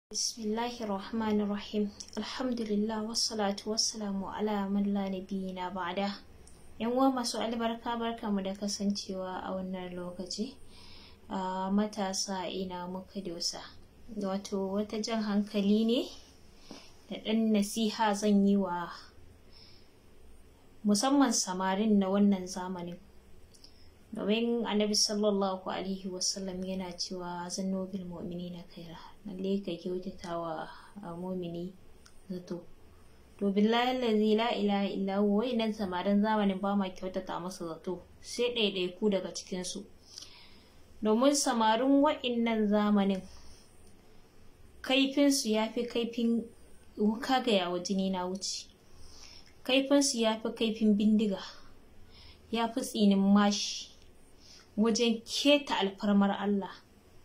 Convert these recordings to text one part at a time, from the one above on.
Bismillahirrahmanirrahim. Alhamdulillah, wassalatu wassalamu ala man la nabiyina ba'da. Yan uwa masu albarka, barkamu da kasancewa a wannan lokaci. Matasa, ina muka dosa? Wato wata jan hankali ne da ɗan nasiha zan yi wa musamman samarin na wannan zamanin. Domin Annabi sallallahu alaihi wasallam yana cewa zannu bil mu'minina khaira, lalle ka kyautata wa mumini zato. To, billahi allazi la ilaha illa huwa, wayannan samarin zamanin ba ma kyautata masa zato, sai ɗaiɗaiku daga cikin su. Domin samarin wa'innan zamanin kaifin su yafi kaifin wuka ga yawo jini na wuce, kaifin su yafi kaifin bindiga, ya fi tsinin mashi wajen keta alfarmar Allah,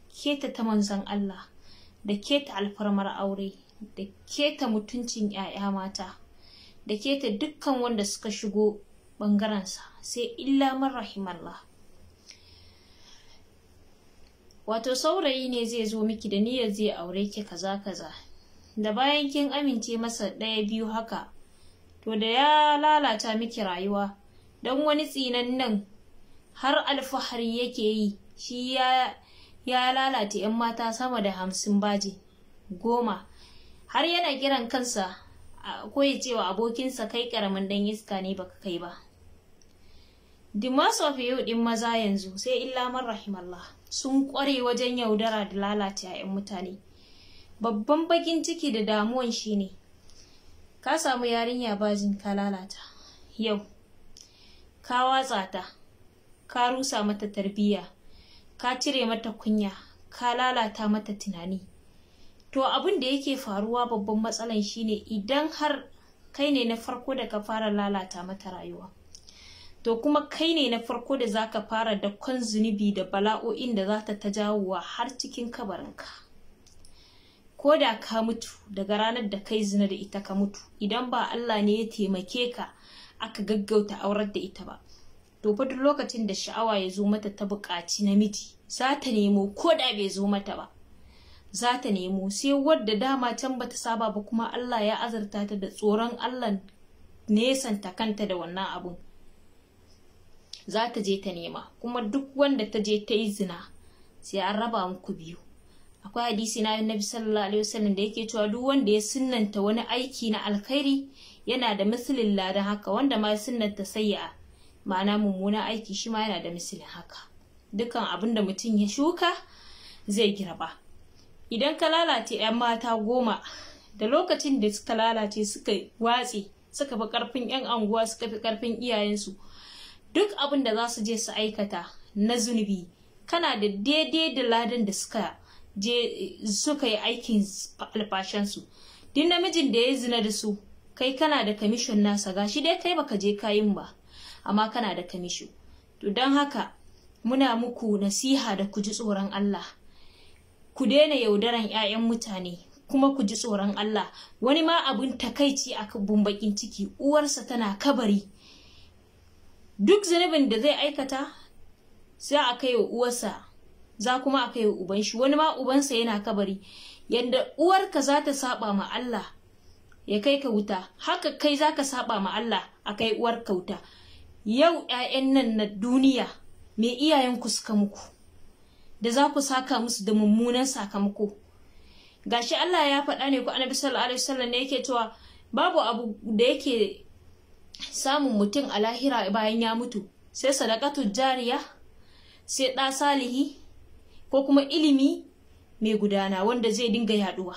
keta ta manzon Allah, da keta alfarmar aure, da keta mutuncin 'ya'ya mata, da keta dukkan wanda suka shigo ɓangarensa, sai illa man rahimallah. Wato saurayi ne zai zo miki da niyyar zai aure ki, kaza kaza, da bayan kin amince masa ɗaya biyu haka, to da ya lalata miki rayuwa. Don wani tsinan nan har alfahari yake yi, shi ya lalata 'yan mata sama da 50 baje 10, har yana kiran kansa ko ya ce wa abokinsa, "Kai karamin dan iska ne, baka kai ba." The most of you din maza yanzu, sai illa man rahimallah, sun kware wajen yaudara da lalata 'ya'yan mutane. Babban bakin ciki da damuwan shine ka samu yarinya virgin, ka lalata, yau ka watsa ta, ka rusa mata tarbiyya, ka cire mata kunya, ka lalata mata tunani. To, abin da yake faruwa, babban matsalan shine idan har kai ne na farko da ka fara lalata mata rayuwa, to kuma kai ne na farko da zaka fara dakon zunubi da bala'o'in da za ta jawowa har cikin kabarinka. Ko da ka mutu, daga ranar da kai zina da ita ka mutu, idan ba Allah ne ya taimake ka aka gaggauta aurar da ita ba, to fa duk lokacin da sha'awa ya zo mata ta buƙaci namiji, za ta nemo. Ko da bai zo mata ba, za ta nemo, sai wadda dama can bata saba ba, kuma Allah ya azurta ta da tsoron Allah, nesanta kanta da wannan abun, za ta je ta nema. Kuma duk wanda ta je ta yi zina, sai an raba muku biyu. Akwai hadisi na Nabi sallallahu alaihi wasallam da yake cewa duk wanda ya sunnanta wani aiki na alkhairi, yana da misalin ladan haka. Wanda ma ya sunnanta sayyi'a, ma'ana mummunan aiki, shi ma yana da misalin haka. Dukan abin da mutum ya shuka zai girba. Idan ka lalace 'yan mata 10, da lokacin da suka lalace, suka watse, suka fi karfin 'yan anguwa, suka fi karfin iyayensu, duk abin da za su je su aikata na zunubi, kana da daidai da ladan da suka je suka yi aikin alfashansu. Duk namijin da ya zina da su, kai kana da kamishon nasa. Gashi dai kai baka je kayin ba, amma kana da kamisho. To, don haka muna muku nasiha da ku ji tsoron Allah, ku daina yaudaran 'ya'yan mutane, kuma ku ji tsoron Allah. Wani ma abun takaici, a bakin ciki, uwarsa tana kabari, duk zunubin da zai aikata sai a kai wa uwarsa, za kuma a kai wa uban shi. Wani ma ubansa yana kabari. Yanda uwarka za ta saba ma Allah ya kai ka wuta, haka kai za ka saba ma Allah a kai uwarka wuta. Yau 'ya'yan nan na duniya, me iyayenku suka muku da za ku saka musu da mummunan sakamako? Gashi Allah ya faɗa ne, ko Annabi sallallahu alaihi wasallam ne yake cewa babu abu da yake samun mutum a lahira bayan ya mutu sai sadakatu jariya, sai ɗa salihi, ko kuma ilimi mai gudana wanda zai dinga yaduwa.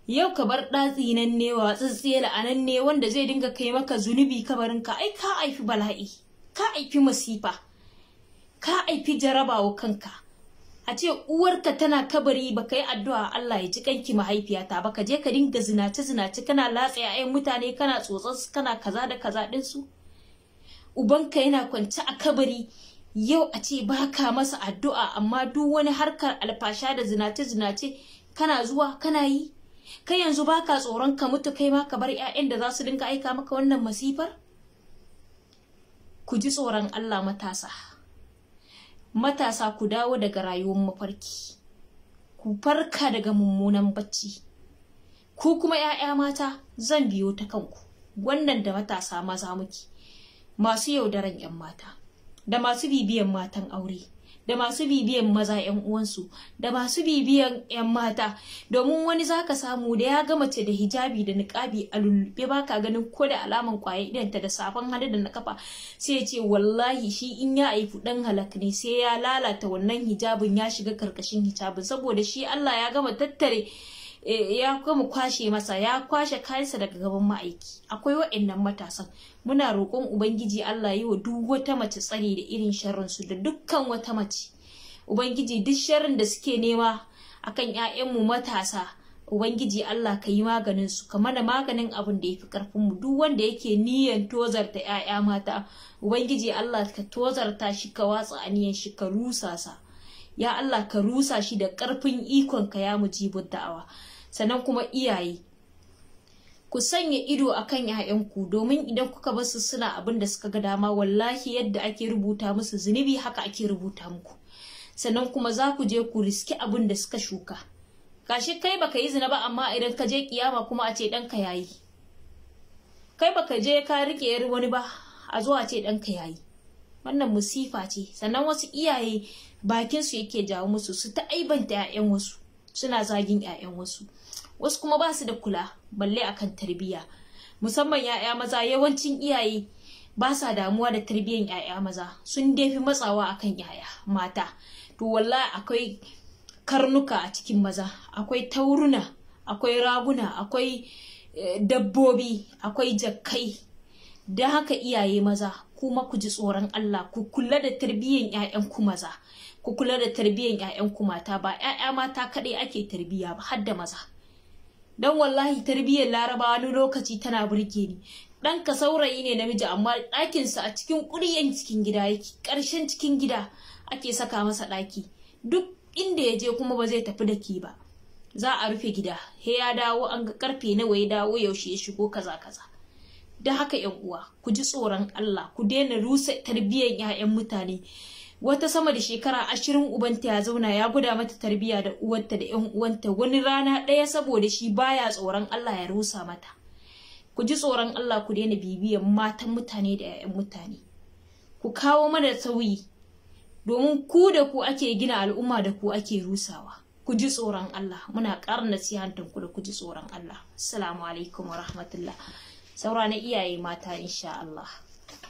Yau ka bar ɗa tsinanne, watsatsiye, la'ananne, wanda zai dinga kai maka zunubi kabarinka, ai ka aifi bala'i, ka aifi masifa, ka aifi jarabawa kanka. A ce uwarka tana kabari, ba ka yi addu'a "Allah ya ji kanki mahaifiyata" ba, ka je ka dinga zinace zinace, kana latsa 'ya'yan mutane, kana tsotsar su, kana kaza da kaza ɗinsu. Ubanka yana kwance a kabari, yau a ce ba ka masa addu'a, amma duk wani harkar alfasha da zinace zinace kana zuwa kana yi. Kai yanzu baka tsoron ka mutu, kai ma ka bar 'ya'yan da za su dinga aika maka wannan masifar? Ku ji tsoron Allah matasa. Matasa, ku dawo daga rayuwar mafarki. Ku farka daga mummunan bacci. Ku kuma 'ya'ya mata, zan biyo ta kanku. Wannan da matasa maza muke, masu yaudaran 'yan mata, da masu bibiyan matan aure, da masu bibiyan maza 'yan uwansu, da masu bibiyan 'yan mata. Domin wani zaka samu da ya ga mace da hijabi da niƙabi a lullube, baka ganin ko da alaman kwaye idanta, da safan hannu da na kafa, sai ya ce wallahi shi in ya haifi dan halak ne, sai ya lalata wannan hijabin, ya shiga karkashin hijabin. Saboda shi Allah ya gama tattare, ya gama kwashe masa, ya kwashe kayansa daga gaban ma'aiki. Akwai wa'annan matasan. Muna roƙon Ubangiji Allah yi wa duk wata mace tsari da irin sharrin su, da dukkan wata mace. Ubangiji, duk sharrin da suke nema akan ƴaƴanmu matasa, Ubangiji Allah ka yi maganin su, ka mana maganin abin da yafi karfin mu. Duk wanda yake niyan tozarta ƴaƴa mata, Ubangiji Allah ka tozarta shi, ka watsa aniyan shi, ka rusa sa. Ya Allah, ka rusa shi da ƙarfin ikon ka, ya mujibud da'awa. Sannan kuma iyaye, ku sanya ido akan 'ya'yanku, domin idan kuka basu suna abin da suka ga dama, wallahi yadda ake rubuta musu zunubi haka ake rubuta muku. Sannan kuma za ku je ku riski abin da suka shuka. Gashi kai baka yi zina ba, amma idan ka je kiyama kuma a ce ɗanka yayi. Kai baka je ka rike yar wani ba, a zo a ce ɗanka yayi. Wannan musifa ce. Sannan wasu iyaye bakin su yake jawo musu su ta aibanta 'ya'yan wasu, suna zagin 'ya'yan wasu. Wasu kuma ba su da kula balle akan tarbiyya, musamman 'ya'ya maza. Yawancin iyaye ba sa damuwa da tarbiyyan 'ya'ya maza, sun defi matsawa akan 'ya'ya mata. To wallahi akwai karnuka a cikin maza, akwai tauruna, akwai raguna, akwai dabbobi, akwai jakkai. Don haka iyaye maza, kuma ku ji tsoron Allah, ku kula da tarbiyyan 'ya'yanku maza, ku kula da tarbiyyan 'ya'yanku mata. Ba 'ya'ya mata kaɗai ake tarbiyya ba, har da maza. Don wallahi tarbiyyar Larabawa wani lokaci tana burge ni. Ɗanka saurayi ne namiji, amma ɗakinsa a cikin ƙuryan cikin gida yake, ƙarshen cikin gida ake saka masa ɗaki. Duk inda ya je kuma ba zai tafi da ki ba, za a rufe gida, he ya dawo an ga karfe nawa ya dawo, yaushe ya shigo, kaza kaza. Don haka yan uwa, ku ji tsoron Allah, ku daina rusa tarbiyyar 'ya'yan mutane. Wata sama da shekara 20 ubanta ya zauna ya guda mata tarbiyya da uwarta da yan uwanta, wani rana ɗaya saboda shi baya tsoron Allah ya rusa mata. Ku ji tsoron Allah, ku daina bibiyan matan mutane da 'ya'yan mutane. Ku kawo mana sauyi, domin ku da ku ake gina al'umma, da ku ake rusawa. Ku ji tsoron Allah. Muna ƙara nasihantar ku da ku ji tsoron Allah. Assalamu alaikum wa rahmatullah. Saura na iyaye mata, insha Allah.